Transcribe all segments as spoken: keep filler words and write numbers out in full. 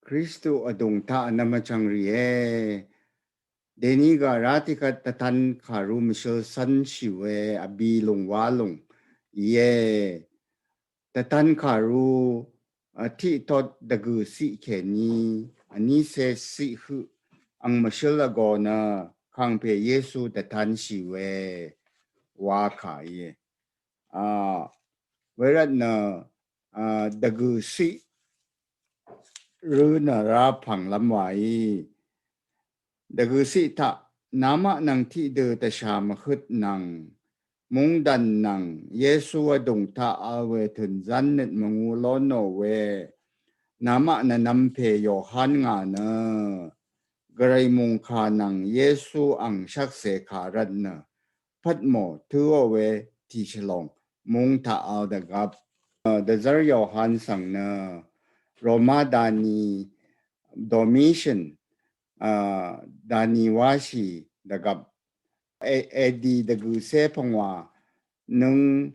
Kristu vdùng taq nvmvchvng rìe. Dèní gà rá tiqkvt dvtan kàrú mvshøl cv́nshì we vbì lùng wá lùng íe. Dvtan kàrú, a, tiqtot dvgø̀ ciq kèní vní cé ciq høq ang mvshøl vgò nø kàngpè Yesu dvtanshì we wa kà íe. A, wervt nø, a, dvgø̀ ciq rø̄ nø rá pv̀nglv́m wa í. Dvgø̀ ciq taq, namaq nvng tiqdø dvshà mvhøt nvng, mungdàn nvng, Yesu vdùng taq vl we tø̀nzán nøt mvngū lónò we, namaq nvnvm pè Yohan ngà nø, gvray mùngkà nvng Yesu ang shvkse kà rvt nø, Patmo tø̄ò we tìshvlòng múng taq vl dvgvp. Dvzv́r Yohan svng nø Roma dani Domitian, a, dani wáshì dvgvp. A D dvgø̀cé pvngwà nøng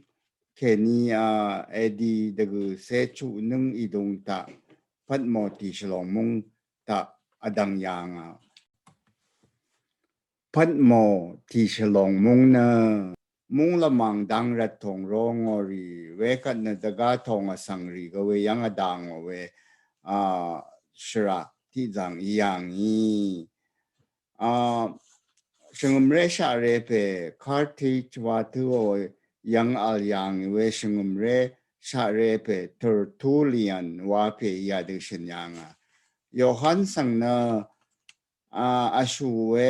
kèní, a, A D dvgø̀cé chuq nøng ìdung taq Patmo tìshvlòng múng taq vdv̀ng yà ngà. Patmo tìshvlòng múng nø múng lvmàng dang rvt tòng rongò rì wekvt nø dvgá tòng vsvng rì gø we yv́ng vdà ngò we, a, shvrà tiqzàng í yà ngì. A, shvngø̀mré shaqré pè Carthage wa tø̄ò yv́ng vl yà ngì we shvngø̀mré shaqré pè Tertullian wa pè yadø shø̀n yà ngà. Yohan svng nø a, vshù we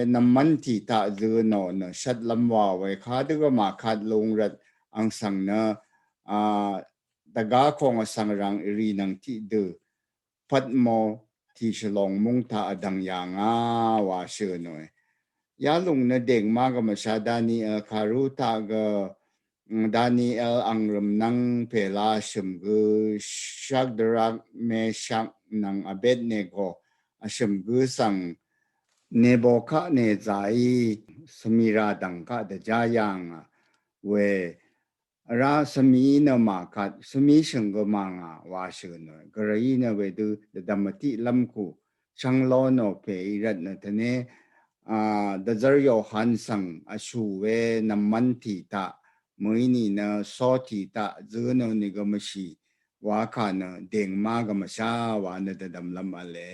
nvmv́n tì taq zø̄ nò nø shvtlv́m wa we kadø gø màkat lung rvt ang svng nø, a, dvgá kong vsvng rang rì nvng tiqdø Patmo tìshvlòng múng taq vdv̀ng yà ngà wa shø̀ nòe. Yalùng nø dèngma gø mvsha Daniel kàrú taq gø, mm, Daniel ang rø̀m nvng pèla shø̀m gø Shadrak, Meshak nvng Abednego vshø̀m gø svng Nebukadnezarí svmì rà dv̀ng kaq dvjá yà ngà we vrá svmì nø màkat svmì shø̀ng gø mà ngà wa shø̀ nø gvrayí nø wedø dvdv̀m vtiqlv́m kù shvng lónò pè í rvt nø tvné, a, dvzv́r Yohan svng vshù we nvmv́n tì taq mø̀í nìnø só tì taq zø̄ nò nìgø mvshì wa kà nø dèngma gø mvshá wa nø dvdv̀mlv́m v̄le.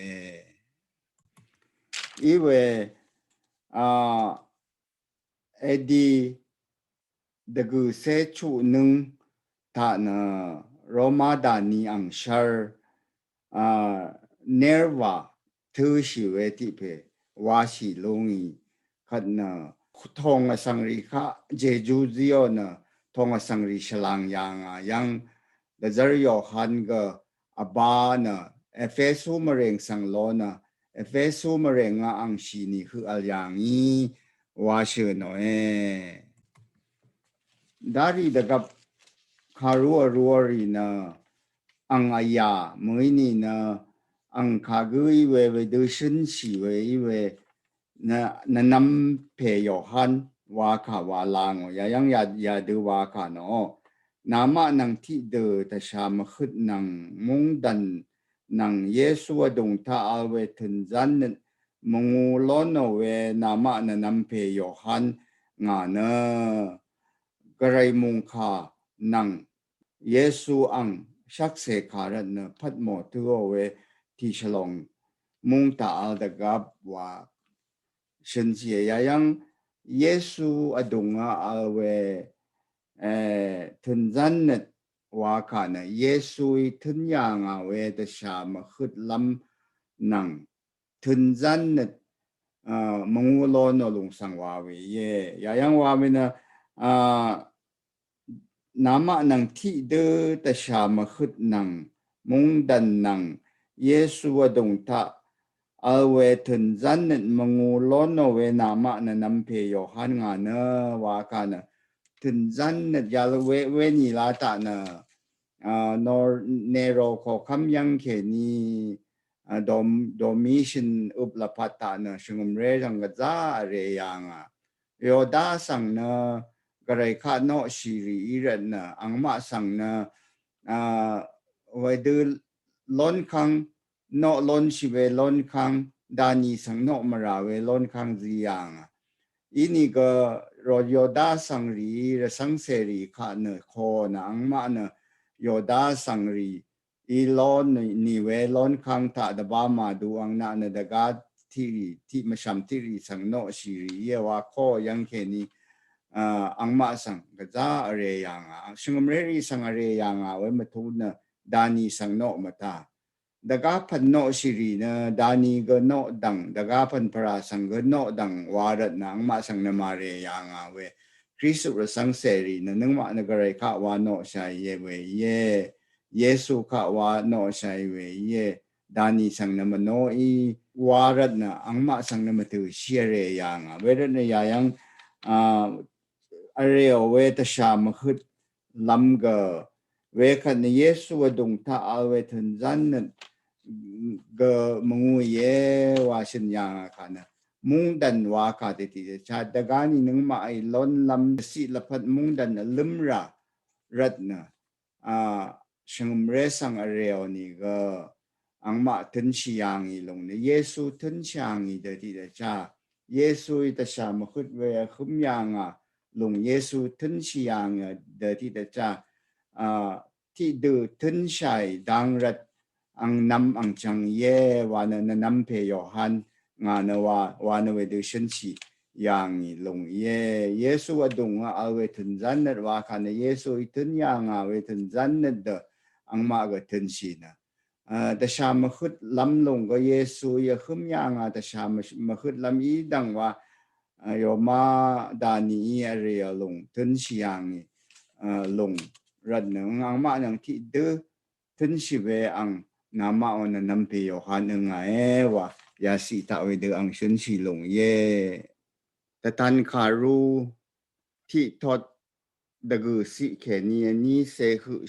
Iwe, a, A D dvgø̀cé chuq nøng taq nø Roma dani ang shvr, a, Nerva tø̄shì we tiq pè washì lúngì kvt nø tòng vsvng rì kaq jejú zíò nø tòng vsvng rì shvlang yà ngà yv́ng dvzv́r Yohan gø vbá nø Efesu mvrèng svng lo nø Efesu mvrèng ngà angshì nì høq vl yà ngì wa shø̀ nòe. Darì dvgvp kàrú vrú rì nø ang vyà mø̀í nìnø ang kagǿ í we wedø shǿnshì we í we nø, nvnvm pè Yohan wa kà wa la ngò yayv́ng ya, yadø wa kà nò. Namaq nvng tiqdø tvsha mvhøt nvng mungdv̀n nvng Yesu vdùng taq vl we tø̀nzán nøt mvngū lónò we namaq nvnvm pè Yohan ngà nø gvray mùngkà nvng Yesu ang shvkse kà rvt nø Patmo tø̄ò we tìshvlòng múng taq vl dvgvp wa shø̀nshìe. Yayv́ng Yesu vdùng a vl we, e, tø̀nzán nøt wa kà nø Yesuí tø̀n yà ngà we dvsha mvhøtlv́m nvng tø̀nzán nøt, a, mvngū lónò lùng svng wa we íe. Yayv́ng wa we nø, a, namaq nvng tiqdø tvsha mvhøt nvng mungdv̀n nvng Yesu vdùng taq vl we tø̀nzán nøt mvngū lónò we namaq nvnvm pè Yohan ngà nø wa kà nø tø̀nzán nøt yal we, we nìla taq nø, a, nor, Nero koqkv́m yv́ng kèní, a, Dom-, Domitian øp lvpat taq nø shvngø̀mré rvng gvzá vre yà ngà. Yoda svng nø gvray kaq noqshì rì í rvt nø angmaq svng nø, a, wedø lónkv́ng noq lónshì we lónkang, dani svng noq mvrà we lónkang zí yàngà. Inìgø rò Yoda svngrì, rvsvng sèrì kaq nø ko nø angmaq nø Yoda svngrì í lón nì we lónkang taq dvbá màdu ang naq nø dvgá tiqrì, tiq mvshvm tiqrì svng noqshìrì íe wa ko yvng kèní, a, angmaq svng gvzá vrè yàngà. Shvngø̀mrérì svng vrè yàngà we mvtu nø dani svng noq mvtá. Dvgá pvn noqshìrì nø dani gø noqdv̀ng, dvgá pvn pvrà svng gø noqdv̀ng wa rvt nø angmaq svng nø màrè yàngà we. Kristu rvsvng sèrì nø nøngmaq nø gvray kaq wa noqshàì íe we íe. Yesu kaq wa noqshàì we íe. Dani svng nø mvnoqí wa rvt nø angmaq svng nø mvtø̀shì vrè yàngà. We rvt nø yayv́ng, a, vrèò we tvshà mvhøt lv́m gø wekvt nø Yesu vdùng taq vl we tø̀nzán nøt gø mvngú íe wa shø̀n yàngà kà nø. Mungdv̀n wa kà dvtiq dvcha dvgá ni nøngmaqí lónlv́m siq lvpat mungdv̀n vlǿmrà rvt nø, a, shvngø̀mré svng vrèò nìgø angmaq tø̄nshì yàngì lùng nø Yesu tø̄nshì yàngì dø tiqdvchá. Yesuí tvshà mvhøt we vhǿm yàngà lùng Yesu tø̄nshì yàngì dø tiqdvchá. A, tiqdø tø̄nshàì dang rvt ang nvm ang chvng íe wa nø nvnvm pè Yohan ngà nø wa, wa nø wedø shø̀nshì yàngì lùng íe. Yesu vdùng vl we tø̀nzán nøt wa kà nø Yesuí tø̄n yàngà we tø̀nzán nøt dø angmaq gø tø̄nshì nø. A, tvshà mvhøt lv́m lùng gø Yesuí vhǿm yàngà tvshà mv-, mvhøt lv́m í dv̀ng wa, a, yoma danií vrè vlùng tø̄nshì yàngì, a, lùng rvt nø angmaq nøng tiqdø tø̄nshì we ang namaqò nø nvmpè Yohan øngàe wa yasiq taq wedø ang shø̀nshì lùng íe. Tvtan kàru tiqtot dvgø̀ siq kèní vní se høq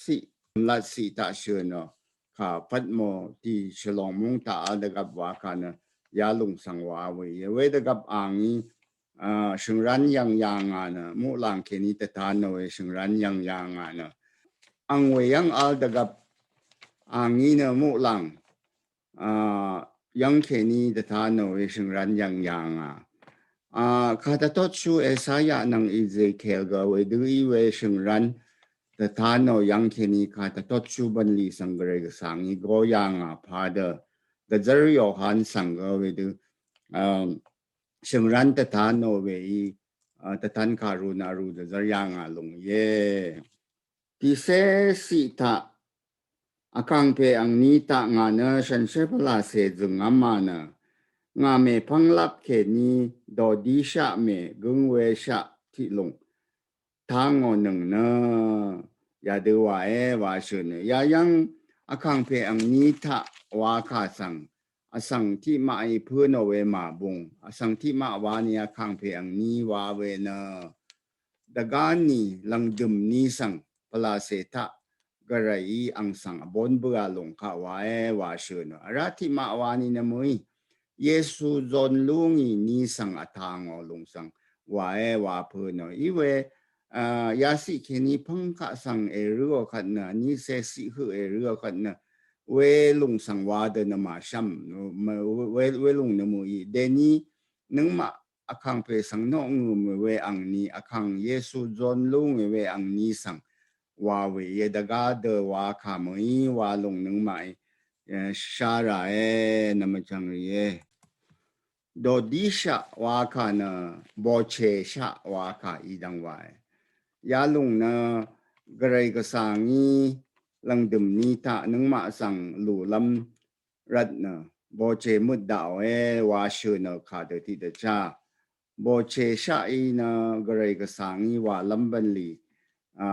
siq lat siq taq shø̀n ò kà pvt mò tì shvlòng múng taq vl dvgvp wa kà nø yalùng svng wa we íe. Wedvgvp angí, a, shø̀ngrán yv̀ng yàngà nø muqlàng kèní tvtan ò we shø̀ngrán yv̀ng yàngà nø ang we yv̀ng vl dvgvp angí nø muqlàng, a, yv̀ng kèní tvtan ò we shø̀ngrán yv̀ng yàngà. A, kà tvtotshú Esaya nvng Ezekiel gø wedø í we shø̀ngrán tvtan ò yv̀ng kèní kà tvtotshú bv̀nlì svng gvray gvsvngí go yàngà padø dvzv́r Yohan svng gø wedø, a, shø̀ngrán tvtan ò weí, a, tvtan kàru nvru dvzv́r yàngà lùng íe. Tiqsé siq taq vkàngpè angní taq ngà nø shànshér pvlacè zø̀ngv́m a nø ngà mèpv́ng lap kèní dòdíshaq mè gǿng weshaq tiqlùng tangò nøng nø yadø wàe wa shø̀n nø yayv́ng vkàngpè angní taq wa kà svng vsvng tiqmaqí pø̄nò we màbung vsvng tiqmaq wani vkàngpè angní wa we nø dvgá ni lv̀ngdø̀m ni svng pvlacè taq gvrayí ang svng vbón bøà lùng kaq wàe wa shø̀n nø vrá tiqmaq wani nø mø̀í Yesu zon lúngì ni svng vtangò lùng svng wàe wa pø̄nò í we, a, yasiq kèní pv́ng kaq svng èrǿò kvt nø vní se siq høq èrǿò kvt nø welùng svng wa dø nø màshv́m, we, welùng nø mø̀í dèní nøngmaq vkàngpè svng noq ngø̀mì we angni vkàng Yesu zon lúngì we angni svng wa we íe dvgá dø wa kà mø̀í wa lùng nøngmaqí, e, shá ràe nvmvchvng rìe. Dòdíshaq wa kà nø bòchèshaq wa kà í dvng wae. Yalùng nø gvray gvsvngí lv̀ngdø̀m ni taq nøngmaq svng lùlv́m rvt nø bòchè møt daqòe wa shø̀n nø kà dø tiqdvchá. Bòchèshaqí nø gvray gvsvngí wàlv́m bv̀nlì, a,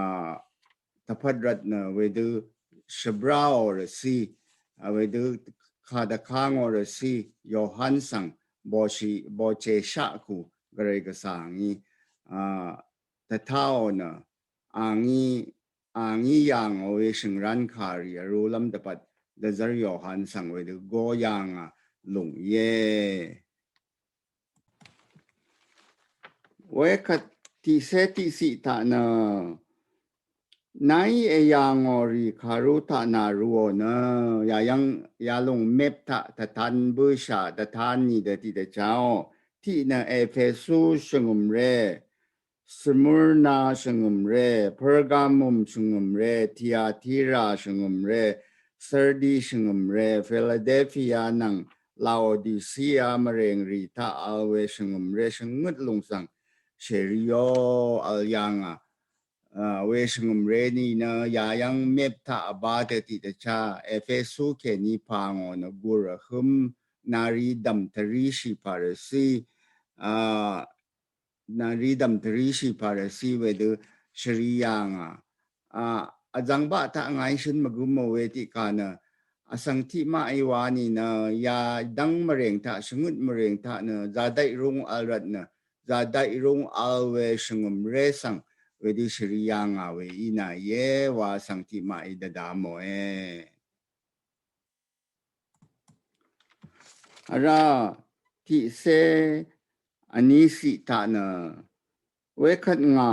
tvpvt rvt nø wedø shvbráò rvcí, a, wedø kà dvkangò rvcí Yohan svng bòchì, bòchèshaq kù gvray gvsvngí, a, tvtáò nø angí, angí yàngò we shø̀ngrán kàrì vrūlv́m dvpvt dvzv́r Yohan svng wedø go yàngà lùng íe. Wekvt tiqsé tiqsiq taq nø Nàí èyà ngò rì kàrú taq nàrú ò nø, yàyv́ng yalùng mep taq dvtan bǿshà dvtan nì dø tiqdvchá ò. Tiq nø Epesu shvngø̀mré, Smurna shvngø̀mré, Pergamum shvngø̀mré, Tiatira shvngø̀mré, Sardi shvngø̀mré, Philadelphia nvng Laodicea mvrèng rì taq vl we shvngø̀mré shvngøt lùng svng shèrí ò vl yà ngà. A, we shvngø̀mré nì nø yàyv́ng mep taq vbá dø tiqdvchá Epesu kèní pà ngò nø gùr vhǿm nàrí dv̀m tvríshì pàrvsí, a, nàrí dv̀m tvríshì pàrvsí wedø shvrí yà ngà. A, vzv̀ngbaq taq ngàí shø̀n mvgǿ mò we tiqkà nø vsvng tiqmaqí wa nì nø yadv́ng mvrèng taq shvngøt mvrèng taq nø zadaiq rúng vl rvt nø zadaiq rúng vl we shvngø̀mré svng wedø shvrí yà ngà we í nà íe wa vsvng tiqmaqí dvda mòe. Vrá tiqcé vní ciq taq nø wekvt ngà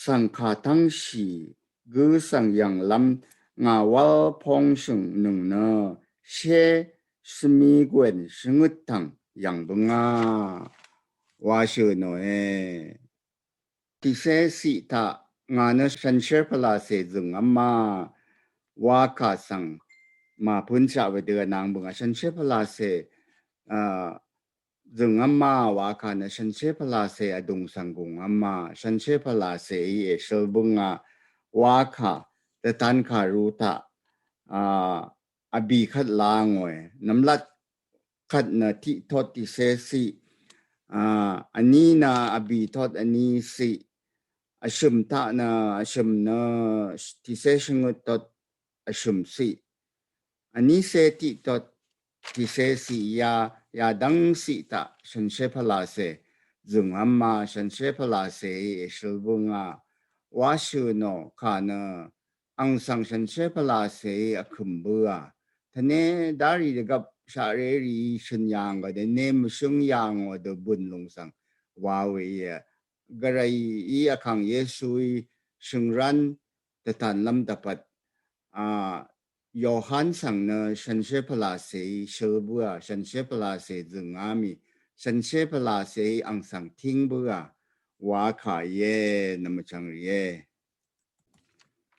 svng kà tv́ngshì gǿ svng yv̀nglv́m ngà wv́l póngshø̀ng nøng nø shé svmigwèn shvngøt tv̀ng yv̀ng bǿngà wa shø̀ nòe. Tiqcé ciq taq ngà nø shànshér pvlacè zø̀ngv́má wakà svng màpǿnshaq wedø vnang bǿngà shànshér pvlacè, a, zø̀ngv́má wakà nø shànshér pvlacè vdùng svng gùngv́má shànshér pvlacèí èshøl bǿngà wakà dvtan kàrú taq, a, vbì kvt la ngòe. Nvmlat kvt nø tiq tot tiqcé ciq, a, vní nø vbì tot vní ciq, vshø̀m taq nø vshø̀m nø tiqcé shvngøt tot vshø̀m ciq, vnícé tiq tot tiqcé ciq ya, yadv́ng ciq taq shànshér pvlacè zø̀ngv́má shànshér pvlacèí èshøl bǿngà wa shø̀ nò kà nø ang svng shànshér pvlacèí vkø̀m bǿà. Tvné dárì dvgvp shaqré rìí shø̀n yà ngò dø né mvshǿng yà ngò dø bø̀n lùng svng wa we íe. Gvrayí vkàng Yesuí shø̀ngrán dvtanlv́m dvpvt, a, Yohan svng nø shànshér pvlacèí shøl bǿà, shànshér pvlacè zø̀ngá mì, shànshér pvlacèí ang svng tíng bǿà wa kà íe, nvmvchvng rìe.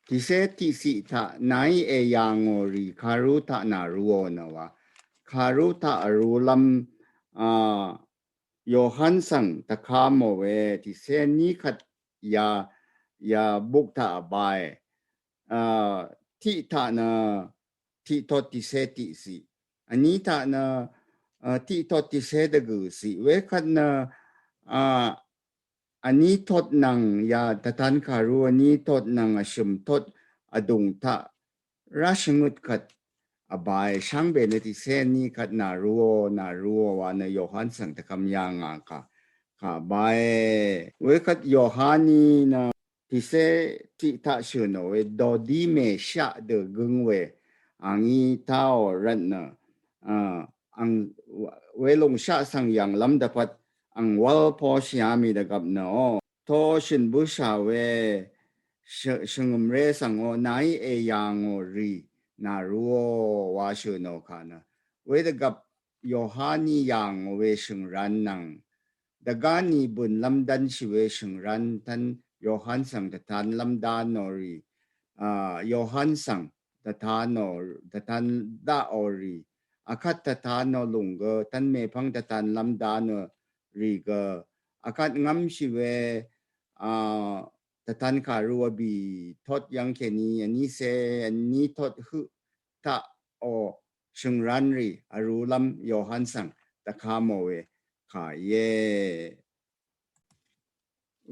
Tiqcé tiqciq taq nàí èyà ngò rì kàrú taq nàrú ò nø wa. Kàrú taq vrúlv́m, a, Yohan svng dvka mò we tiqcé ní kvt ya, ya buk taq vbáe. A, tiq taq nø tiq tot tiqcé tiqciq. Vní taq nø, a, tiq tot tiqcé dvgø̀ ciq. Wekvt nø, a, vní tot nvng ya dvtan kàrú vní tot nvng vshø̀m tot vdùng taq rá shvngøt kvt vbáe shvngbe nø tiqcé ní kvt nàrú ò, nàrú ò wa nø Yohan svng dvkvm yà ngà kà, kà vbáe. Wekvt Yohaní nø tiqcé tiq taq shø̀ nò we dòdí mèshaq dø gǿng we, a, ngí táò rvt nø, a, ang, welùng shaq svng yv̀nglv́m dvpvt ang wv́l póshìá mì dvgvp nø ò. Toshø̀n bǿshà we shvngø̀mré svng ò nàí èyà ngò rì nàrú ò wa shø̀ nò kà nø. Wedvgvp Yohaní yà ngò we shø̀ngrán nvng dvgáni bø̀nlv́m dv́nshì we shø̀ngrán tv́n Yohan svng dvtanlv́m dá nò rì, a, Yohan svng dvta nò, dvtan daqò rì, akvt dvta nò lùng gø tv́n mèpvng dvtanlv́m dá nò rì gø, akvt ngv́mshì we, a, dvtan kàrú vbì tot yv́ng kèní vnícé vní tot høq taqò shø̀ngrán rì vrúlv́m Yohan svng dvka mò we kà íe.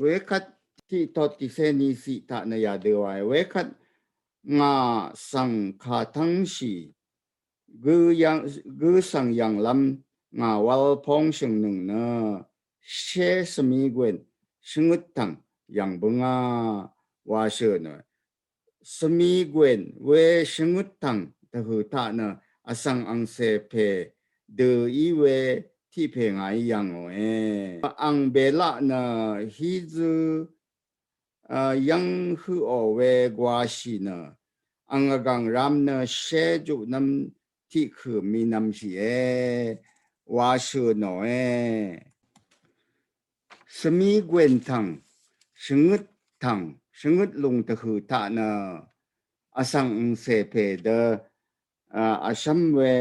Wekvt tiq tot tiqcé ní ciq taq nø yadø wae. Wekvt ngà svng kà tv́ngshì gǿ yv̀ng, gǿ svng yv̀nglv́m ngà wv́l póngshø̀ng nøng nø shé svmigwèn shvngøt tv̀ng yv̀ng bǿngà wa shø̀ nø. Svmigwèn we shvngøt tv̀ng dvhø̀ taq nø vsvng angcè pè dø í we tiq pè ngàí yv̀ngòe. Ang belaq nø hí zø yv́ng høqò we gwashì nø ang vgàng ram nø shé juqnvm tiqkø̀ mìnvmshìe wa shø̀ nòe. Svmi gwen tv̀ng, shvngøt tv̀ng, shvngøt lùng tvhø̀ taq nø vsvng angcè pè dø vshvm we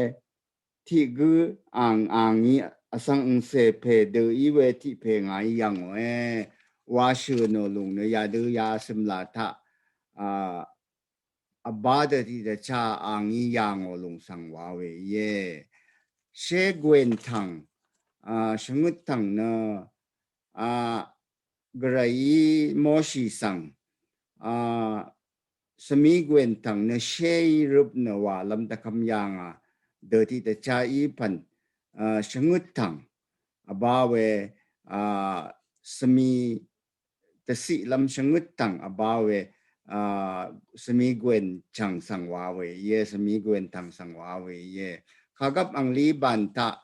tiq gǿ ang angí vsvng angcè pè dø í we tiq pè ngàí yv̀ngòe wa shø̀ nò lùng nø yadø ya svmla taq vbá dø tiq dvchá angí yv̀ngò lùng svng wa we íe. Shé gwen tv̀ng, shvngøt tv̀ng nø gvrayí Moshi svng svmi gwen tv̀ng nø shéí røp nø wàlv́m dvkvm yàngà dø tiq dvchá í pv̀n shvngøt tv̀ng vbá we svmi dvciqlv́m shvngøt tv̀ng vbá we svmi gwen chv̀ng svng wa we íe, svmi gwen tv̀ng svng wa we íe. Kagvp anglí bàn taq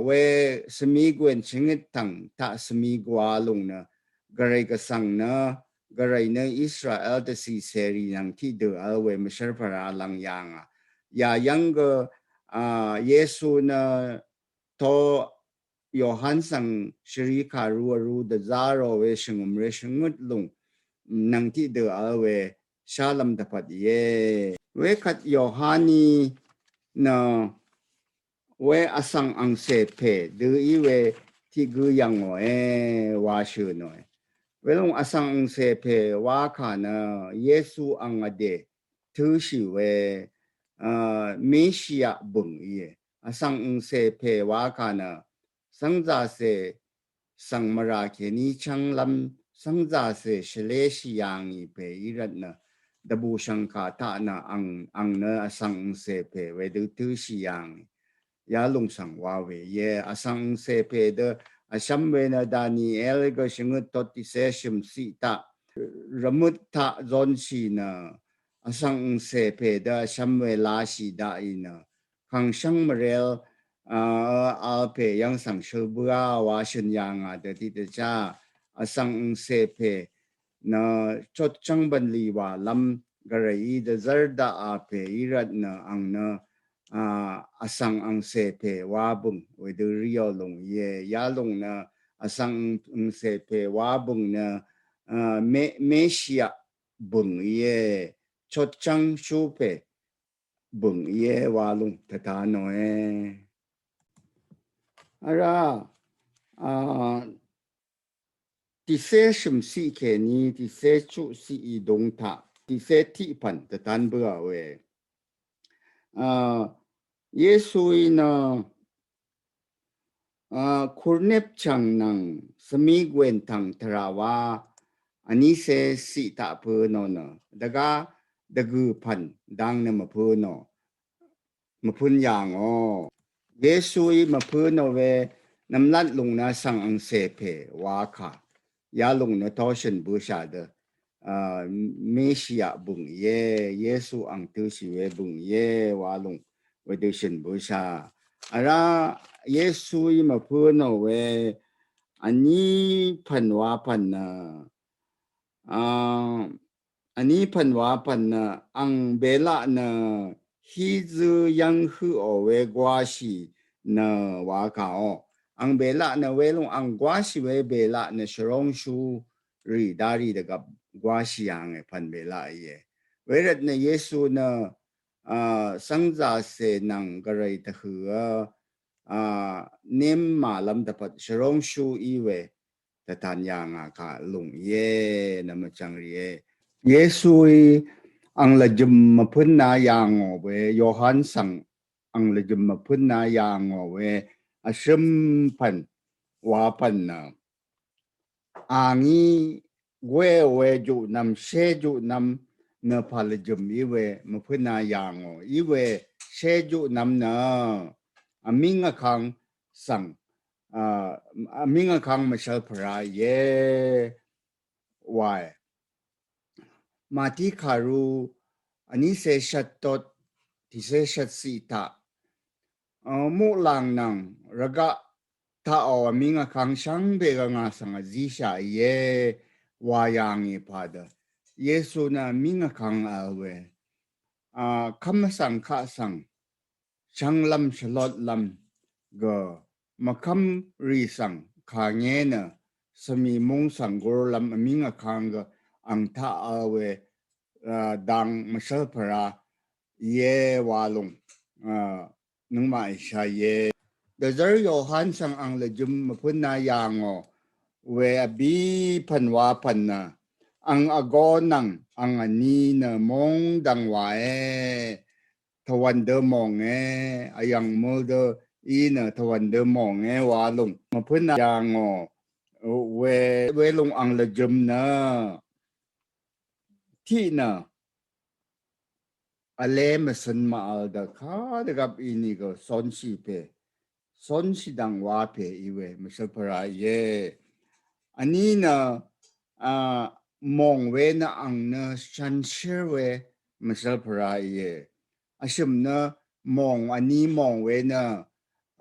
we svmi gwen shvngøt tv̀ng taq svmi gwa lùng nø gvray gvsvng nø gvray nø Israel dvcì cèrì nvng tiqdø vl we mvshv́rpvra lvng yàngà. Yà yv́ng gø Yesu nø to Yohan svng shvri kàru vru dvzá rò we shvngø̀mré shvngøt lùng nvng tiqdø vl we shálv́m dvpvt íe. Wekvt Yohaní nø we vsvng angcè pè dø í we tiq gǿ yv̀ngòe wa shø̀ nòe. Welòng vsvng angcè pè wa kà nø Yesu ang vdè tø̄shì we Meshia bø̀ng íe. Vsvng angcè pè wa kà nø svngzàcè svng mvrà kèní chv́nglv́m svngzàcè shvléshì yàngì pè í rvt nø dvbù shv̀ngkà taq nø ang nø vsvng angcè pè wedø tø̄shì yàngì yalùng svng wa we íe. Vsvng angcè pè dø vshvm we nø Daniel gø shvngøt tot tiqcé shø̀m ciq taq rvmøt taq zonshì nø vsvng angcè pè dø vshvm we lashì daqì nø kàngshvng mvrel vl pè yv́ng svng shøl bǿà wa shø̀n yàngà dø tiq dvchá vsvng angcè pè nø chotchv́ng bv̀nlì wàlv́m gvrayí dvzv́r daqà pè í rvt nø ang nø vsvng angcè pè wa bø̀ng wedø ríò lùng íe. Yalùng nø vsvng angcè pè wa bø̀ng nø Meshia bø̀ng íe. Chotchv́ng shú pè bø̀ng íe wa lùng tvta nòe. Vrá tiqcé shø̀m ciq kèní tiqcé chuq ciq í dūng taq tiqcé tiq pv̀n dvtan bǿà we Yesuí nø kurnep chv̀ng nvng svmi gwen tv̀ng tvrà wa vnícé ciq taq pø̄ nò nø dvgá dvgø̀ pv̀n dang nø mvpø̄ nò mvpø̄n yàngò. Yesuí mvpø̄ nò we nvmlat lùng nø vsvng angcè pè wa kà yalùng nø toshø̀n bǿshà dø Meshia bø̀ng íe. Yesu ang tø̄shì we bø̀ng íe wa lùng wedø shø̀n bǿshà. Vrá Yesuí mvpø̄ nò we vní pv̀n wa pv̀n nø vní pv̀n wa pv̀n nø ang belaq nø hí zø yv́ng høqò we gwashì nø wa kàò. Ang belaq nø welùng ang gwashì we belaq nø shvrongshu rì darì dvgvp gwashì yàngì pv̀n belaq íe. Wervt nø Yesu nø svngzàcè nvng gvray tvhø̀ ném màlv́m dvpvt shvrongshu í we tvtan yàngà kà lùng íe. Nvmvchvng rìe. Yesuí ang lvjø̀m mvpǿn na yàngò we Yohan svng ang lvjø̀m mvpǿn na yàngò we vshøm pv̀n wa pv̀n nø angí gweò we juqnvm shé juqnvm nø pà lvjø̀m í we mvpǿn na yàngò í we shé juqnvm nø vmíng vkang svng vmíng vkang mvshvl pvrá íe wae. Màtí kàru vnícé shvt tot tiqcé shvt ciq taq muqlàng nvng rvgaq taqò vmíng vkang shvngbe gø ngà svng vzíshà íe wa yàngì padø Yesu nø mìng vkang vl we, a, kvm vsvng kaq svng shvnglvm shvlotlvm gø mvkvm rì svng kàngé nø svmì mung svng gurlvm vmìng vkang gø ang taq vl we, a, dang mvshvlpvra íe wa lung, a, nøngmaq ìsha íe. Dvzvr Yohan svng ang lvjøm mvpø̄n a yàngò we vbí pv̀n wa pv̀n nø ang vgō nvng ang vní nø mong dvng wae, tvwv̀n dø mònge, vyv̀ng møl dø í nø tvwv̀n dø mònge wa lung mvpø̄n a yàngò we, we lung ang lvjøm nø tiq nø vle mvsøn mv-vl dø kadvgvp ínìgø sonshì pè, sonshì dvng wa pè í we mvshvlpvra íe. Vní nø, a, mòng we nø ang nø shànshér we mvshvlpvra íe. Vshø̀m nø mòng, vní mòng we nø,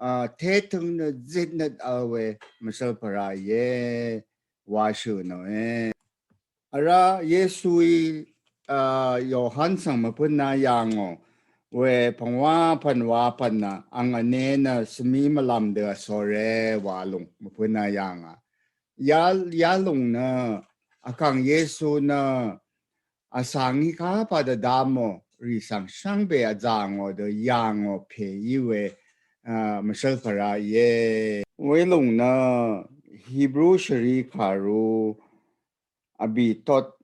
a, tétøng nø zitnøt vl we mvshvlpvra íe wa shø̀nòe. Vrá Yesuí, a, Yohan svng mvpø̄n a yàngò we pv̀ngwà pv̀n wa pv̀n nø ang vne nø svmì mvlvm dø vsore wa lung mvpø̄n a yàngà. Ya, ya lung nø vkàng Yesu nø vsvng í kapà dvdvmò rì svng shvngbe vzàngò dø yàngò pè í we, a, mvshvlpvra íe. We lung nø Hebru shvrì kàru vbì tot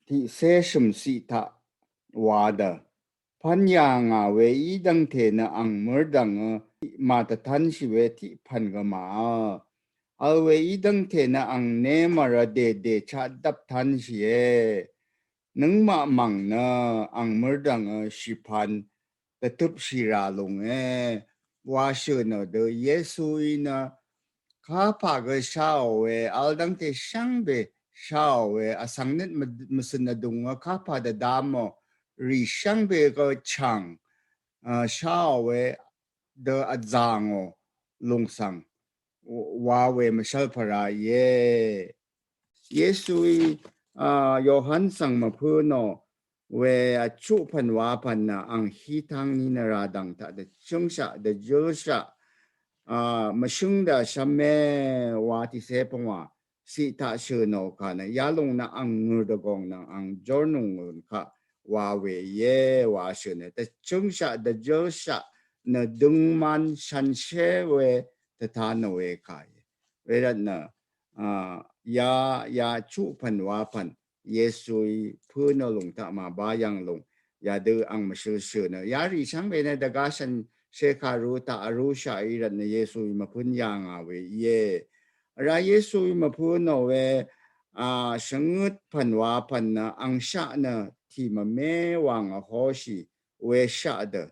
tiqcé shø̀m ciq taq wa dø pv̀n yàngà we í dvngte nø ang mørdv̀ngø màtvtvnshì we tiq pv̀n gø màvl we í dvngte nø ang ne mvrvdede chaq dvptvnshìe. Nøngmaq mv̀ng nø ang mørdv̀ngø shìpvn dvtøpshì rà lúnge wa shø̀nò dø Yesuí nø kapà gø shaò we vl dvngte shvngbe shaò we vsvng nøt mv-, mvsøn vdùngø kapà dvdvmò rì shvngbe gø chv̀ng, a, shaò we dø vzàngò lung svng wa we mvshvlpvra íe. Yesuí, a, Yohan svng mvpø̄nò we vchuq pv̀n wa pv̀n nø ang hí tvng ní nø rà dv̀ng taq dvchøngshaq dvjølshaq, a, mvshøng dvshvme wa tiqcé pv̀ngwà ciq taq shø̀nò kà nø ya lung nø ang ngø̀r dvgòng nø ang jórnònggùn kaq wa we íe wa shø̀nò dvchøngshaq dvjølshaq nø døngman shànshér we tvtanò we kà íe. Wervt nø, a, ya, ya chuq pv̀n wa pv̀n Yesuí pø̄nò lung taq màbá yv̀ng lung yadø ang mvshøl shø̀nò yarì shvngbe nø dvgá shànshér kàru taq vrúshaq í rvt nø Yesuí mvpø̄n yàngà we íe. Vrá Yesuí mvpø̄nò we, a, shvngøt pv̀n wa pv̀n nø angshaq nø tì mvme wàng vhóshì we shaq dø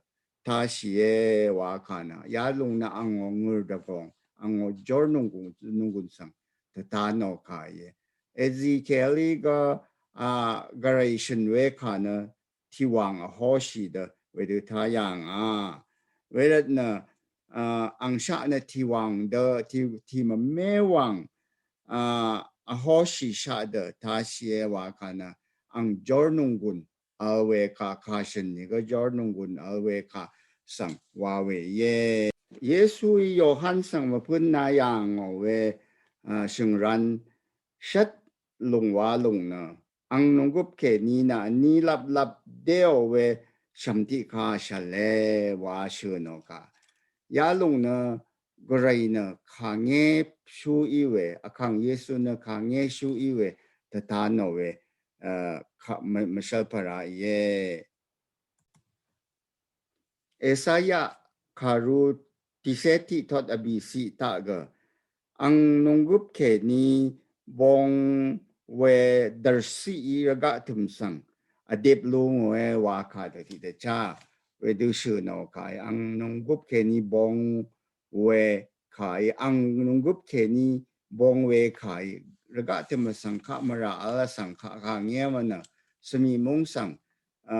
tashìe wa kà nø ya lung nø angò ngø̀r dvgòng angò jórnònggùn, nònggùn svng tvtanò kà íe. Ezekielí gø, a, gvray shø̀n we kà nø tì wàng vhóshì dø wedø tayàngà. Wervt nø, a, angshaq nø tì wàng dø tì, tì mvme wàng, a, vhóshì shaq dø tashìe wa kà nø ang jórnònggùn vl we kà kà shø̀n nìgø jórnònggùn vl we kà svng wa we íe. Yesuí Yohan svng mvpø̄n a yàngò we, a, shø̀ngran shvt lung wa lung nø ang nònggøp kèní nø vní lvplvp déò we shv̀m tiqkà shvle wa shø̀nò kà. Ya lung nø gvray nø kàngé shú í we, vkàng Yesu nø kàngé shú í we tvtanò we, a, kà, mv-, mvshvlpvra íe. Esaya kàru tiqcé tiq tot vbì ciq taq gø ang nònggøp kèní bong we dvrshiq í rvgaq tø̀m svng vdip lúngòe wa kà dø tiqdvchá wedø shø̀nò kà í ang nònggøp kèní bong we kà í ang nònggøp kèní bong we kà í rvgaq tø̀m vsvng kaq mvrà vl vsvng kaq kàngé mvnø svmì mung svng, a,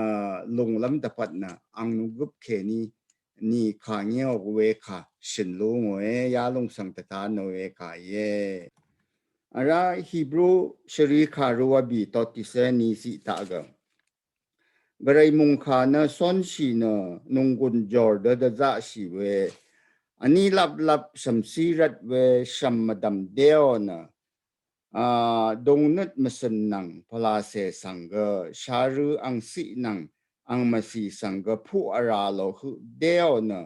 lùnglv́m dvpvt nø ang nònggøp kèní nì kàngéò we kà shø̀n lúngòe ya lung svng tvtanò we kà íe. Vrá Hibru shvrì kàrú vbì tot tìcé ní ciq taq gø, Gvray mùngkà nø cónshì nø nunggun jòr dø dvzaqshì we, vní laplap shv̀mcí rvt we shv̀m mvdv̀m déò nø, a, dungnøt mvcø̀n nvng pvlacè svng gø, sharø angciq nvng angmvcì svng gø puq vrà lò høq déò nø,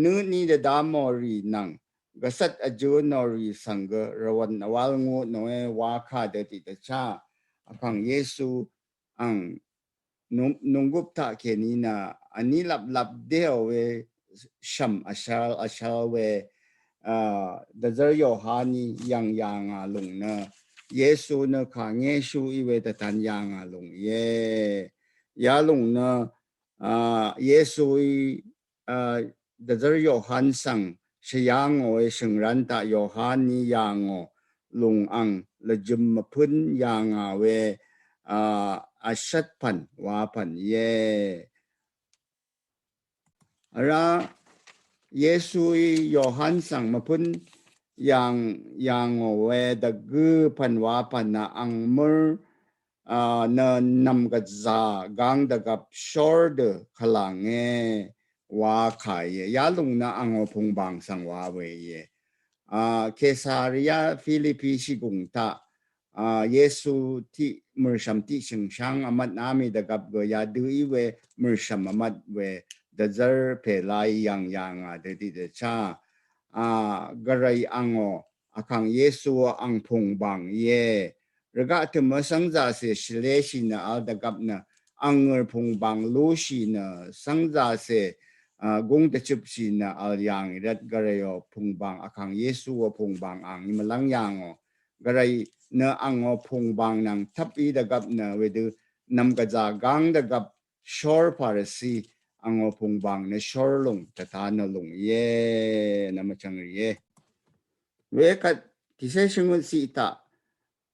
nøtní dvdamò rì nvng gvcvt vjø̄nò rì svng gø rvwv̀n vwal ngutnòe wa kà dø tiqdvchá, Vkàng Yesu ang nung, nunggup taq kèní nø vní laplap déò we shv̀m vshvl vshvl we, a, dvzvr Yohaní yv̀ng yà ngà lùng nø, Yesu nø kàng Yesu í we dvtan yà ngà lùng íe. Yalùng nø, a, Yesu í, a, dvzvr Yohan svng shvyà ngò we shø̀ngrán taq Yohaní yà ngò lùng ang lvjø̀m mvpǿn yà ngà we, a, vshvt pv̀n wa pv̀n íe. Vrá Yesuí Yohan svng mvpǿn yàng, yà ngò we dvgø pv̀n wa pv̀n nø ang mø̀r, a, nø nv̀m gvzà gang dvgvp shór dø kvlàngé wa kà íe. Yalùng nø angò pùngbàng svng wa we íe. A, Kesaria Filipi shìgùng taq, a, Yesu tiq mø̀rshv̀m tiq shø̀ngsháng vmvt á mì dvgvp gø yadø í we mø̀rshv̀m vmvt we dvzvr pèlá í yv̀ng yà ngà dø tiqdvchá, a, Gvray angò Vkàng Yesu ang pùngbàng íe. Rvgaq tø̀m vsvngzàcè shvleshì nø vl dvgvp nø ang ngø̀r pùngbàng lúshì nø svngzàcè, a, gúng dvchøpshì nø vl yà ngì rvt Gvrayò pùngbàng Vkàng Yesuò pùngbàng angí mvlv́ng yà ngò. Gvray nø angò pùngbàng nvng tvp í dvgvp nø wedø nv̀m gvzà gang dvgvp shór Parisi angò pùngbàng nø shór lùng tvta nø lùng íe. Nvmvchvng rìe. Wekvt tìcé shvngøt ciq taq,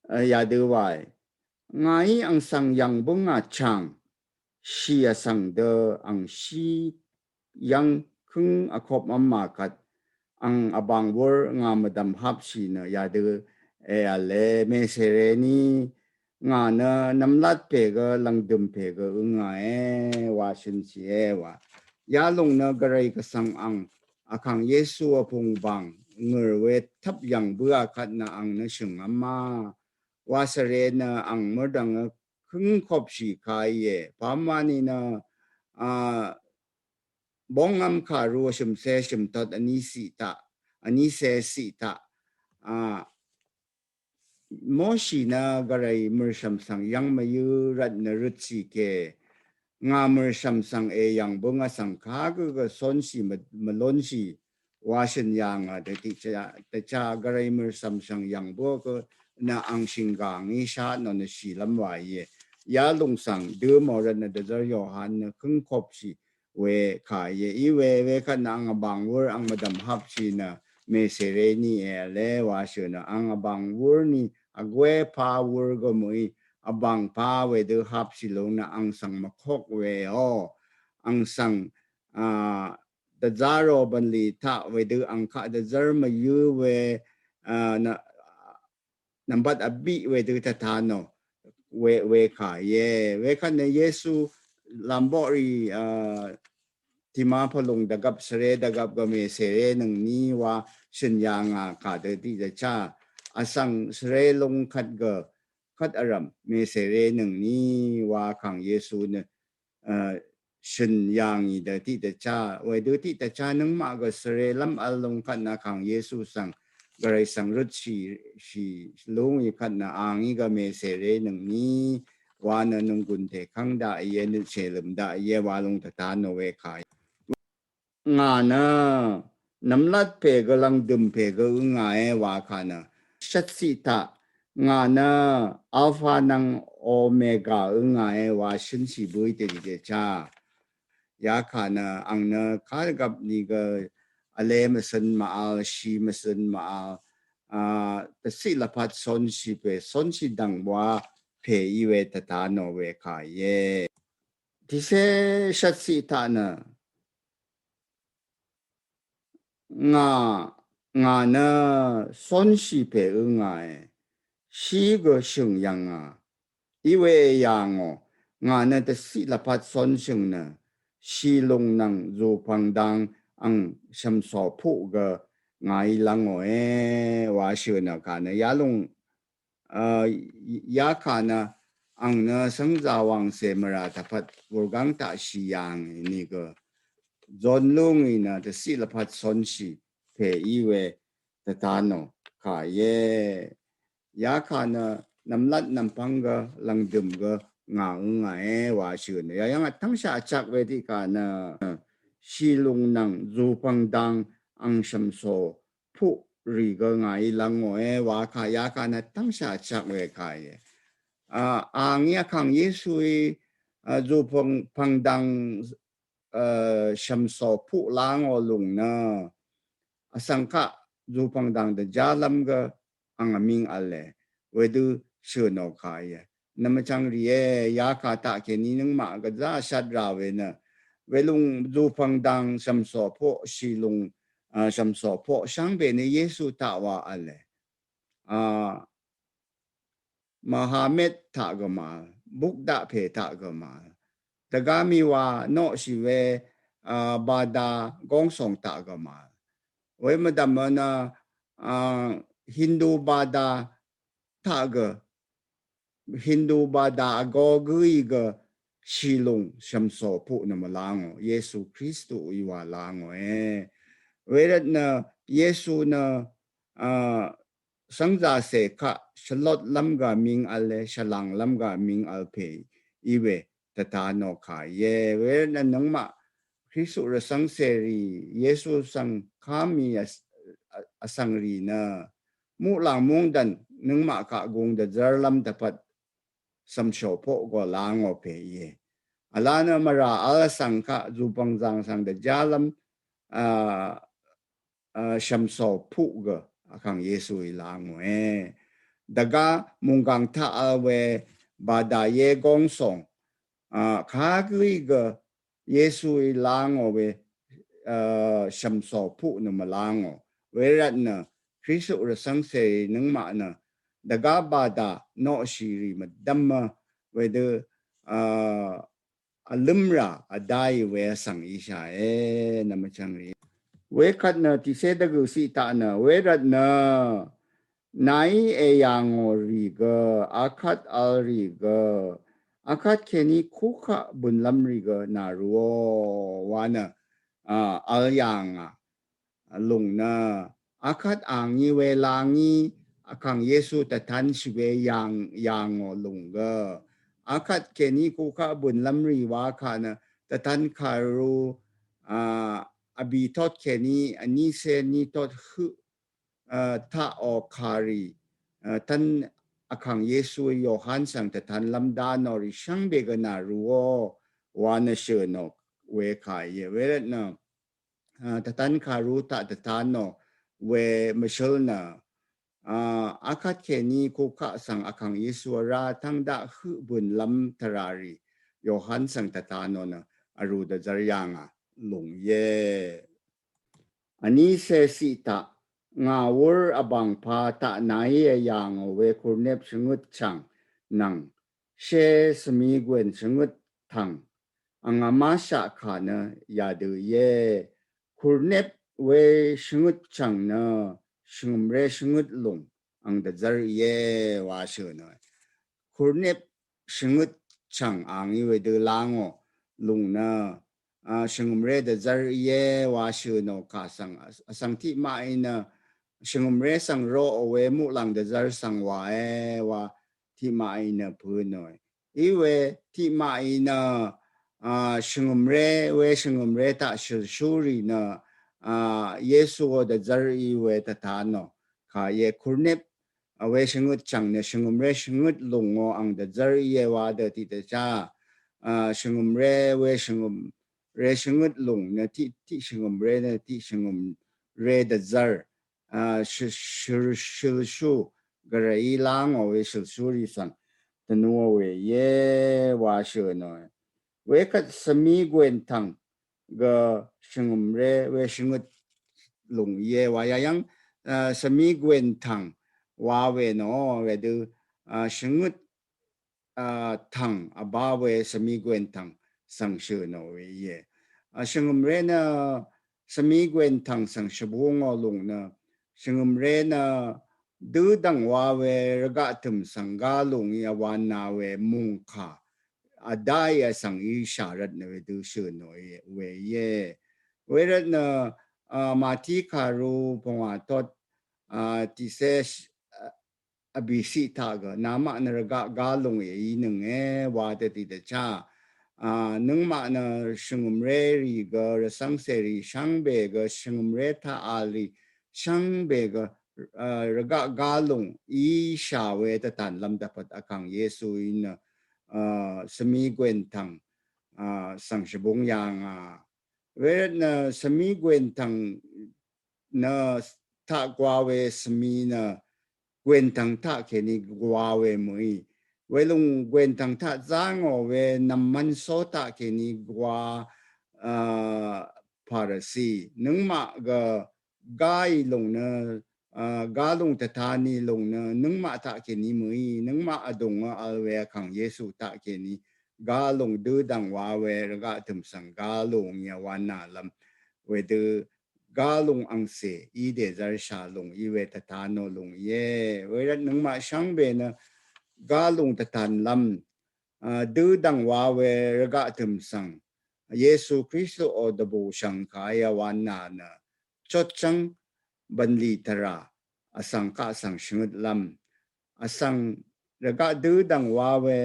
a, yadø wae. Ngàí ang svng yv̀ng bǿngà chàng shì vsvng dø ang shí yv́ng kǿng vkop vmà kvt ang vbàng wur ngà mvdv̀m hapshì nø yadø èv̀le mèsèreni ngà nø nvmlat pè gø lv̀ngdø̀m pè gø øngàe wa shønshìe wa. Yalùng nø Gvray Gvsvng ang Vkàng Yesu vpùngbàng ngø̀r we tvp yv̀ng bǿà kvt nø ang nø shø̀ngvmá wa svre nø ang mørdv̀ng kǿngkopshì kà íe. Pamani nø, a, bongvm kàru vshø̀mcé shø̀mtot vní ciq taq, vní cé ciq taq, a, Moshi nø Gvray mø̀rshv̀m svng yv̀ng mvyǿ rvt nø røtshì ke ngà mø̀rshv̀m svng èyv̀ng bǿngà svng kagø gø cónshì mv-, mvlónshì wa shø̀n yà ngà dø tiqchá, dvchá Gvray mø̀rshv̀m svng yv̀ng bǿ gø nø ang shìngà ngí shá nò nø shìlv́m wa íe. Yalùng svng dø mò rvt nø dvzvr Yohan nø kǿngkopshì we kà íe. Í we, wekvt nø ang vbàng wur ang mvdv̀m hapshì nø mèsèreni èv̀le wa shø̀ nø ang vbàng wur ni vgwé pà wur gø mø̀í vbàng pà wedø hapshì lùng nø ang svng mvkok weò. Ang svng, a, dvzarò bv̀nlì taq wedø ang kaq dvzvr mvyǿ we, a, nø, nvmbat vbiq wedø tvta nò we, we kà íe. Wekvt nø Yesu lamboqrì, a, tiqma pvlùng dvgvp svre dvgvp gø mèsèrenøngni wa shø̀n yà ngà kà dø tiqdvchá. Vsvng svre lung kvt gø kvt vrv̀m mèsèrenøngni wa Vkàng Yesu nø, a, shø̀n yà ngì dø tiqdvchá. Wedø tiqdvchá nøngmaq gø svrelv́m vl lung kvt nø Vkàng Yesu svng Gvray svng røtshì, shì lúngì kvt nø angí gø mèsèrenøngni wa nø nunggun tèkv́ng daq íe, nøt shèlø̀m daq íe wa lung tvta nò we kà. Ngà nø nvmlat pè gø lv̀ngdø̀m pè gø øngàe wa kà nø. Shvtciq taq ngà nø Alfa nvng Omega øngàe wa shønshì bǿí dø tiqdvchá. Yakà nø ang nø kadvgvp ni gø vle mvsøn mv-al, shì mvsøn mv-al, a, dvciq lvpat cónshì pè, cónshì dv̀ng wa pè í we tvta nò we kà íe. Tìcé shvtciq taq nø ngà, ngà nø cónshì pè øngàe. shí gø shø̀ng yv̀ngà. Íwe yà ngò, ngà nø dvciq lvpat cónshø̀ng nø, shìlùng nvng zùpv̀ng dang ang shv̀msò puq gø ngàí lv́ngòe wa shø̀ nø kà nø yalùng, a, yakà nø ang nø svngzà wàngcè mvrà dvpvt wurgáng taq shì yàngì nìgø zon lúngì nø dvciq lvpat cónshì pè íwe dvtanò kà íe. Yakà nø nvmlat nvmpvng gø lvngdø̀m gø ngà øngàe wa shø̀ nø. Yayv́ng vtv́ngshaq vchak we tiqkà nø shìlùng nvng zùpv̀ng dang ang shv̀msò puq rì gø ngàí lv́ngòe wa kà yakà nø vtv́ngshaq vchak we kà íe. A, angí vkàng Yesuí, a, zùpv̀ng, pv̀ng dang, a, shv̀msò puq lv́ngò lùng nø. Vsvng kaq zùpv̀ng dang dvjálv́m gø ang vmíng v̄le. Wedø shø̀ nò kà íe. Nvmvchvng rìe, yakà taq kèní nøngmaq gvzá vshat rà we nø. Welùng zùpv̀ng dang shv̀msò puq shìlùng, a, shv̀msò puq shvngbe nø Yesu taq wa v̄le. A, Mohammed taq gø màvl, Bukdaq pè taq gø màvl. Dvgá mì wa noqshì we, a, bada gongsòng taq gø màvl. We mvdv̀m nø, a, Hindu bada taq gø, Hindu bada vgō gǿí gø shìlùng shv̀msò puq nø mvlá ngò, Yesu Kristuí wa lá ngòe. Wervt nø Yesu nø, a, svngzàcè kaq shvlotlv́m gø vmíng v̄le, shvlànglv́m gø vmíng v̄l pè íwe dvtanò kà íe. Wervt nø nøngmaq Kristu rvcv́ng cèrì Yesu svng ká mì vs-, vsvng rì nø muqlàng mungdv̀n nøngmaq kaq gung dvzv́rlv́m dvpvt shv̀msò puq gø lá ngò pè íe. Vla nø mvrà v̄l vsvng kaq zùpv̀ng zàng svng dvjálv́m, a, a, shv̀msò puq gø vkàng Yesuí lá ngòe. Dvgá mùnggàng taq v̄l we bada ye gongsòng, a, kagǿí gø Yesuí lá ngò we, a, shv̀msò puq nø mvlá ngò. Wervt nø Kristu rvcv́ng cèrì nøngmaq nø dvgá bada noqshì rì mvdv́mø wedø, a, vlǿmrà vdáì we vsvng íshàe, nvmvchvng rì. Wekvt nø tiqcé dvgø̀ ciq taq nø, wervt nø nàí èyà ngò rì gø, akvt v̄l rì gø, akvt kèní kukaq bø̀nlv́m rì gø nàrūò wa nø, a, v̄l yà ngà lùng nø, akvt angí we langí, vkàng Yesu dvtanshì we yàng, yà ngò lùng gø. Akvt kèní kukaq bø̀nlv́m rì wa kà nø, dvtan kàrū, a, vbì tot kèní, vní cé ní tot høq, a, taq ò kàrì, a, tv́n vkàng Yesuí Yohan svng dvtanlv́m dá nò rì shvngbe gø nàrūò, wa nø shø̀ nò we kà íe. Wervt nø, a, dvtan kàrū taq dvtanò we mvshǿl nø, a, akvt kèní kukaq svng vkàng Yesu vrá tv́ng daq høq bø̀nlv́m tvrà rì Yohan svng dvtanò nø vrū dvzv́r yà ngà lùng íe. Vní cé ciq taq ngà wūr vbàngpā taq nàí èyà ngò we kurnep shvngøt chv̀ng nvng shé svmigwen shvngøt tv̀ng ang vmáshaq kà nø yadø íe. Kurnep we shvngøt chv̀ng nø shvngø̀mré shvngøt lùng ang dvzv́r íe wa shø̀ nò. Kurnep shvngøt chv̀ng angí wedø lá ngò lùng nø, a, shvngø̀mré dvzv́r íe wa shø̀ nò kà svng, a, vsvng tiqmaqí nø shvngø̀mré svng roqò we muqlàng dvzv́r svng wàe wa tiqmaqí nø pø̄ nòe. Íwe tiqmaqí nø, a, shvngø̀mré we shvngø̀mré taq shølshúrì nø, a, Yesuò dvzv́r í we dvtanò kà íe. Kurnep, a, we shvngøt chv̀ng nø shvngø̀mré shvngøt lùngò ang dvzv́r íe wa dø tiqdvchá, a, shvngø̀mré we shvngø̀mré shvngøt lùng nø tiq, tiq shvngø̀mré nø tiq shvngø̀mré dvzv́r, a, shø-, shø-, shølshú, gvray í lá ngò we shølshúrì svng dvnuò we íe wa shø̀ nòe. Wekvt svmigwen tv̀ng gø shvngø̀mré we shvngøt lùng íe wa yayv́ng, a, svmigwen tv̀ng, wa we nò wedø, a, shvngøt, a, tvng vba we svmi gwen tvng svng shø̀ nò we íe. A, shvngø̀mré nø svmi gwen tvng svng shvbungò lúng nø shvngø̀mré nø dø dvng wa we rvgaq tø̀m svng ga lúng í vwan na we mungkà vdá í vsvng í shà rvt nø wedø shø̀ nò we íe. Wervt nø, a, Mati kàru pvngwà tot, a, tiqsé vbìsiq taq gø namaq nø rvgaq ga lúng í í nønge wa dvdì dvchá. A, nøngmaq nø shvngø̀mré rì gø rvsvngsè rì shvngbe gø shvngø̀mré taq al rì shvngbe gø, a, rvgaq ga lúng í shà we tvtan lvm dvpvt vkàng Yesu í nø, a, svmi gwen tvng, a, svng shvbung yàngà. Wervt nø svmi gwen tvng nø taq gwa we svmi nø gwen tvng taq kèní gwa we mø̀í. Welúng gwen tvng taq zangò we nvmvn so taq kèní gwa, a, Parasi. Nøngmaq gø ga í lúng nø, a, ga lúng tvtani lúng nø nøngmaq taq kèní mø̀í. Nøngmaq vdùng vl we vkàng Yesu taq kèní ga lúng dø dvng wa we rvgaq tø̀m svng ga lúng í vwan na lvm wedø ga lúng angsè í dèzvr shà lúng í we tvta nò lúng íe. Wervt nøngmaq shvngbe nø ga lúng tvtan lvm, a, dø dvng wa we rvgaq tø̀m svng Yesu Kristu o dvbù shvngkà í vwan na nø chotchvng bvnlì tvrà vsvng kaq svng shvngøt lvm vsvng rvgaq dø dvng wa we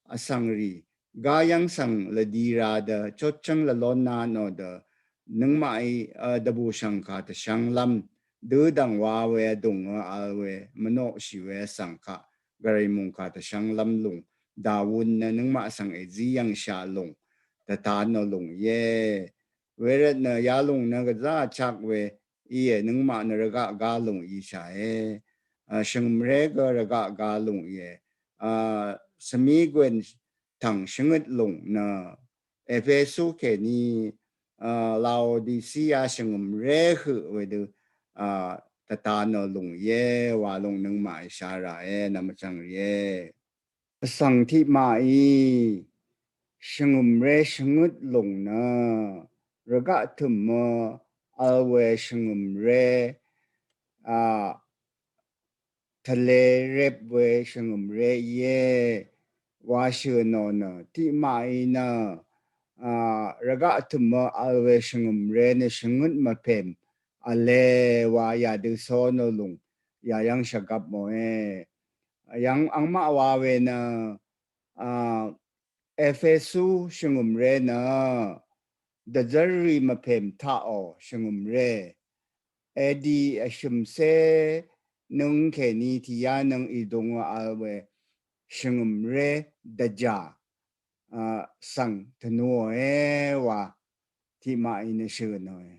vsvng rì ga yvng svng lvdi ra dø chotchvng lvlon na nò dø nøngmaq í, a, dvbù shvngkà tvshvng lvm dø dvng wa we vdùng vl we mvnoqshì we vsvng kaq gvray mungkà tvshvng lvm lúng dawun nø nøngmaq svng èzí yvng shà lúng tvta nò lúng íe. Wervt nø yalúng nø gvza chak we íe, nøngmaq nø rvgaq ga lúng í shàe. A, shvngø̀mré gø rvgaq ga lúng íe. A, svmi gwen tvng shvngøt lúng nø Efesu kèní, a, Laodicea shvngø̀mré høq wedø, a, tvta nò lúng íe wa lúng nøngmaq í shà ràe, nvmvchvng rìe. Vsvng tiqmaqí shvngø̀mré shvngøt lúng nø rvgaq tø̀mø vl we shvngø̀mré, a, tvle rep we shvngø̀mré íe wa shø̀ nò nø tiqmaqí nø, a, rvgaq tø̀mø vl we shvngø̀mré nø shvngøt mvpèm vle wa yadø so nò lúng yayvng shvgvp mòe. Yvng angmaq wa we nø, a, Efesu shvngø̀mré nø dvzv́rrì mvpèm taqò shvngø̀mré. Edi vshø̀msé nøng kèní tìyá nøng ìdung vl we shvngø̀mré dvjà, a, svng tvnuòe wa tiqmaqí nø shø̀ nòe.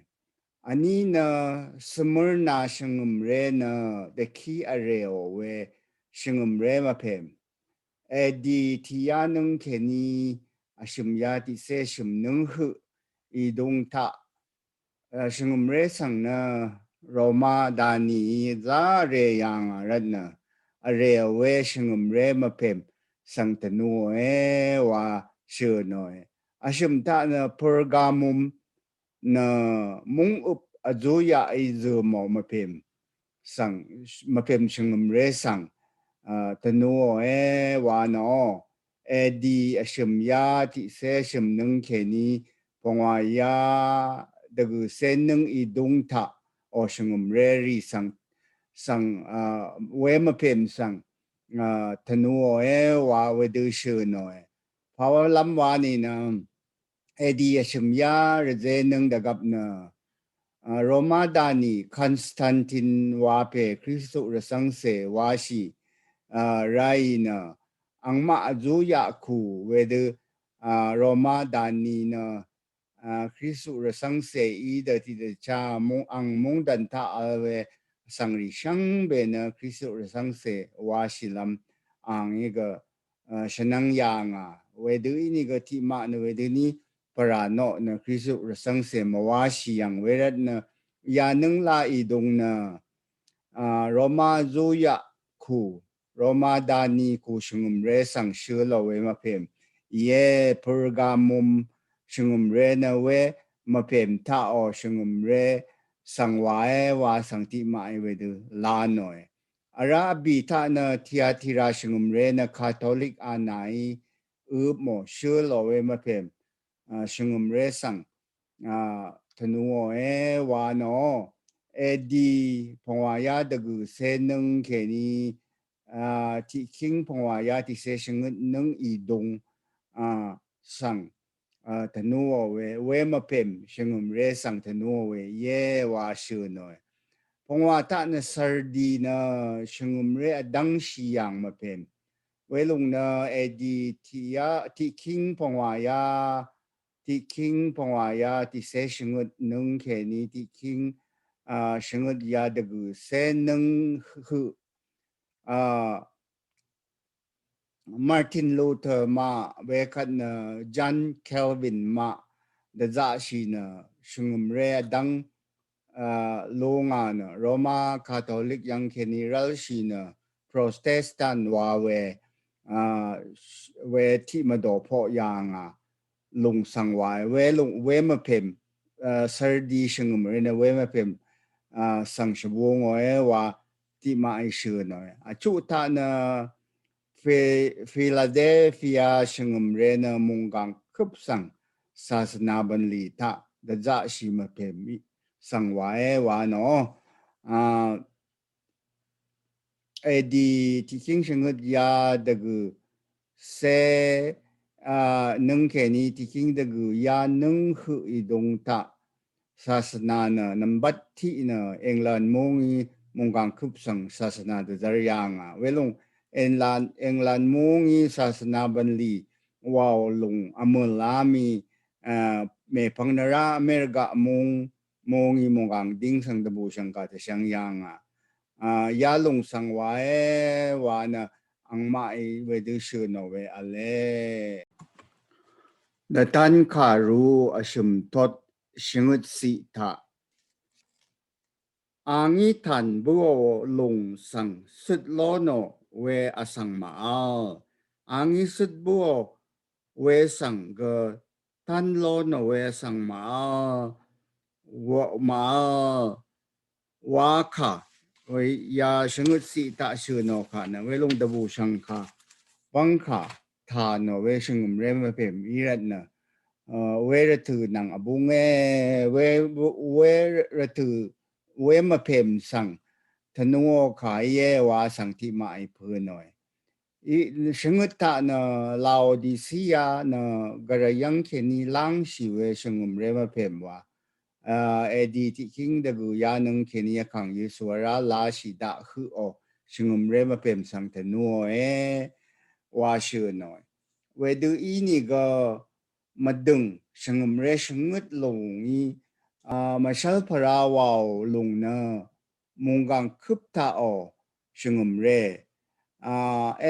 Vní nø Smørna shvngø̀mré nø dvkí vrèò we shvngø̀mré mvpèm. Edi tìyá nøng kèní vshø̀m yá tiqsé shø̀m nøng høq ìdung taq, a, shvngø̀mré svng nø Roma danií zá vrè yàngà rvt nø vrèò we shvngø̀mré mvpèm svng tvnuòe wa shø̀ nòe. Vshø̀m taq nø Pergamum nø mungøp vzuyaqí zø̀mò mvpèm svng, mvpèm shvngø̀mré svng, a, tvnuòe wa nò. Edi vshø̀m yá tiqsé shø̀m nøng kèní pvngwà yá dvgø̀sé nøng ìdung taq ò shvngø̀mré rì svng, svng, a, we mvpèm svng, a, tvnuòe wa wedø shø̀ nòe. Pàwálv́m wa nìnø edi vshø̀m yá rvzé nøng dvgvp nø, a, Roma dani Konstantin wa pè Kristu rvcv́ngcè washì, a, ráì nø angmaq vzuyaq kù wedø, a, Roma dani nø, a, Kristu rvcv́ngcè í dø tiqdvchá mung ang mungdàn taq vl we vsvngrì shvngbe nø Kristu rvcv́ngcè washìlv́m angí gø, a, shvnvng yàngà wedø ínìgø tiqmaq nø wedøní pvrà noq nø Kristu rvcv́ngcè mvwáshì yv̀ng wervt nø yà nøng laq ìdung nø, a, Roma zuyaq kù, Roma dani kù shvngø̀mré svng shø̄lò we mvpèm íe. Pergamum shvngø̀mré nø we mvpèm taqò shvngø̀mré svng wae wa svng tiqmaqí wedø la nòe. Vrá vbì taq nø Tiatira shvngø̀mré nø Katolik anàí øpmò shø̄lò we mvpèm, a, shvngø̀mré svng, a, tvnuòe wa nò. Edi pvngwà yá dvgø̀ cé nǿng kèní, a, tiqkíng pvngwà yá tiqcé shvngøt nǿng ìdung, a, svng, a, tvnuò we, we mvpèm shvngø̀mré svng tvnuò we íe wa shø̄nòe. Pvngwà taq nø Sardi nø shvngø̀mré vdv́ngshì yàng mvpèm. Welùng nø edi tiqyá, tiqkíng pvngwà yá, tiqkíng pvngwà yá tiqcé shvngøt nǿng kèní tiqkíng, a, shvngøt yá dvgø̀ cé nǿng høq, a, Martin Luther maq wekvt nø John Calvin maq dvzaqshì nø shvngø̀mré vdv́ng, a, lúngà nø Roma Katolik yv́ng kèní rv́lshì nø Protestant wa we, a, we tiq mvdò poq yà ngà lùng svng wae, we lùng, we mvpèm, a, Sardi shvngø̀mré nø we mvpèm, a, svng shvbù ngòe wa tiqmaqí shø̄nòe. Vchuq taq nø Fi-, Philadelphia shvngø̀mré nø mùnggàng køp svng sasvna bv̀nlì taq dvzaqshì mvpèm í svng wae wa nò. A, edi tiqkíng shvngøt yá dvgø̀ cé, a, nǿng kèní tiqkíng dvgø̀ yá nǿng høq ìdung taq sasvna nø nvmbat tiq nø England mungí mùnggàng køp svng sasvna dvzv́r yà ngà. Welùng England, England mungí sasvna bv̀nlì wàò lùng vmø̀l á mì, a, mèpvng nvrá America mung, mungí mùnggàng díng svng dvbù shv̀ngkà tvshvng yà ngà. A, yalùng svng wae wa nø angmaqí wedø shø̄nò we v̄le. Dvtan kàru vshø̀m tot shvngøt ciq taq. Angí tàn bǿò lùng svng søt lónò we vsvng màvl. Angí søt bǿò we svng gø tán lónò we vsvng màvl, wa, màvl wa kà, we ya shvngøt ciq taq shø̀nò kà nø, welùng dvbù shv̀ngkà bv́ngkà tà nò we shvngø̀mré mvpèm í rvt nø, a, we rvtø̀ nvng vbúngé, we, we rvtø̀, we mvpèm svng tvnuò kà íe wa svng tiqmaqí pø̄nòe. Í, shvngøt taq nø Laodicea nø gvray yv́ng kèní lángshì we shvngø̀mré mvpèm wa. A, edi tiqkíng dvgø̀ yá nǿng kèní vkàng Yesu vrá lashì daq høqò shvngø̀mré mvpèm svng tvnuòe wa shø̀nòe. Wedø ínìgø mvdø̀ng shvngø̀mré shvngøt lùng í, a, mvshv́lpvrá wàò lùng nø mùnggàng køp taqò shvngø̀mré. A,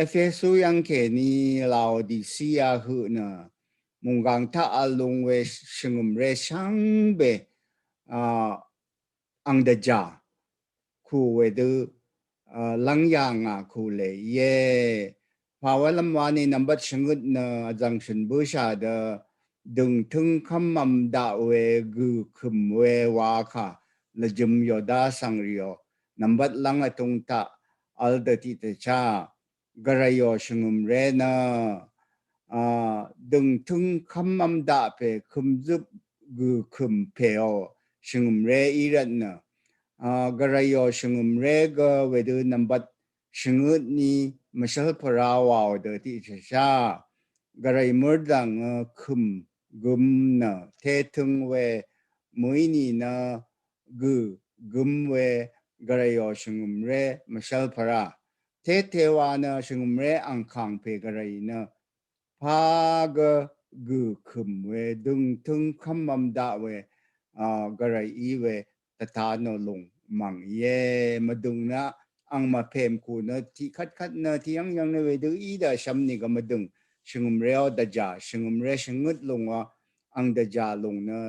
Ephesu yv́ng kèní Laodicea høq nø mùnggàng taq vl lung we shvngø̀mré shvngbe, a, ang dvjà kù wedø, a, lv́ng yà ngà kù lè íe. Pàwálv́m wani nvmbat shvngøt nø vzv̀ngshø̀n bǿshà dø dø̀ngtǿng kv́mvm daq we gø̀ kø̀m we wa kà lvjøm yòdá svng rìò nvmbat lv́ng vtung taq vl dø tiqdvchá gvrayò shvngø̀mré nø, a, dø̀ngtǿng kv́mvm daq pè kø̀mzøp gø̀ kø̀m pèò shvngø̀mré í rvt nø, a, gvrayò shvngø̀mré gø wedø nvmbat shvngøt ní mvshv́lpvrá wàò dø tiqshàshá gvray mørdv̀ng, a, kø̀m gøm nø tétøng we mø̀í nìnø gø̀ gøm we gvrayò shvngø̀mré mvshv́lpvrá. Tétewa nø shvngø̀mré angkàng pè gvray nø pà gø gø̀ kø̀m we dø̀ngtǿng kv́mvm daq we, a, gvray í we tvta nò lùng mv̀ng íe. Mvdø̀ng nø ang mvpèm kù nø tiqkvtkvt nø tiyv́ngyv́ng nø wedø í dø shvmni gø mvdø̀ng shvngø̀mré ó dvjà shvngø̀mré shvngøt lùng ó ang dvjà lùng nø,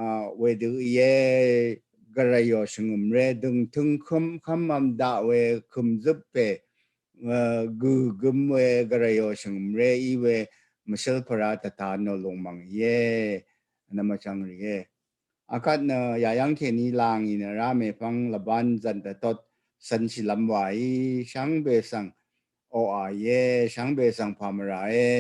a, wedø íe. Gvrayò shvngø̀mré dø̀ngtǿng kv́m, kv́mvm daq we kø̀mzøp pè gø gøm we gvrayò shvngømre í we mvshøl pvrá tvta nò lungmvng íe. Nvmvchvng rìe. Akvt nø yayv́ng kèní làngì nø rá mèpvng lvbán zv̀n tvtot svnshìlv́m wàí shvngbe svng oqà íe, shvngbe svng pàmvràe.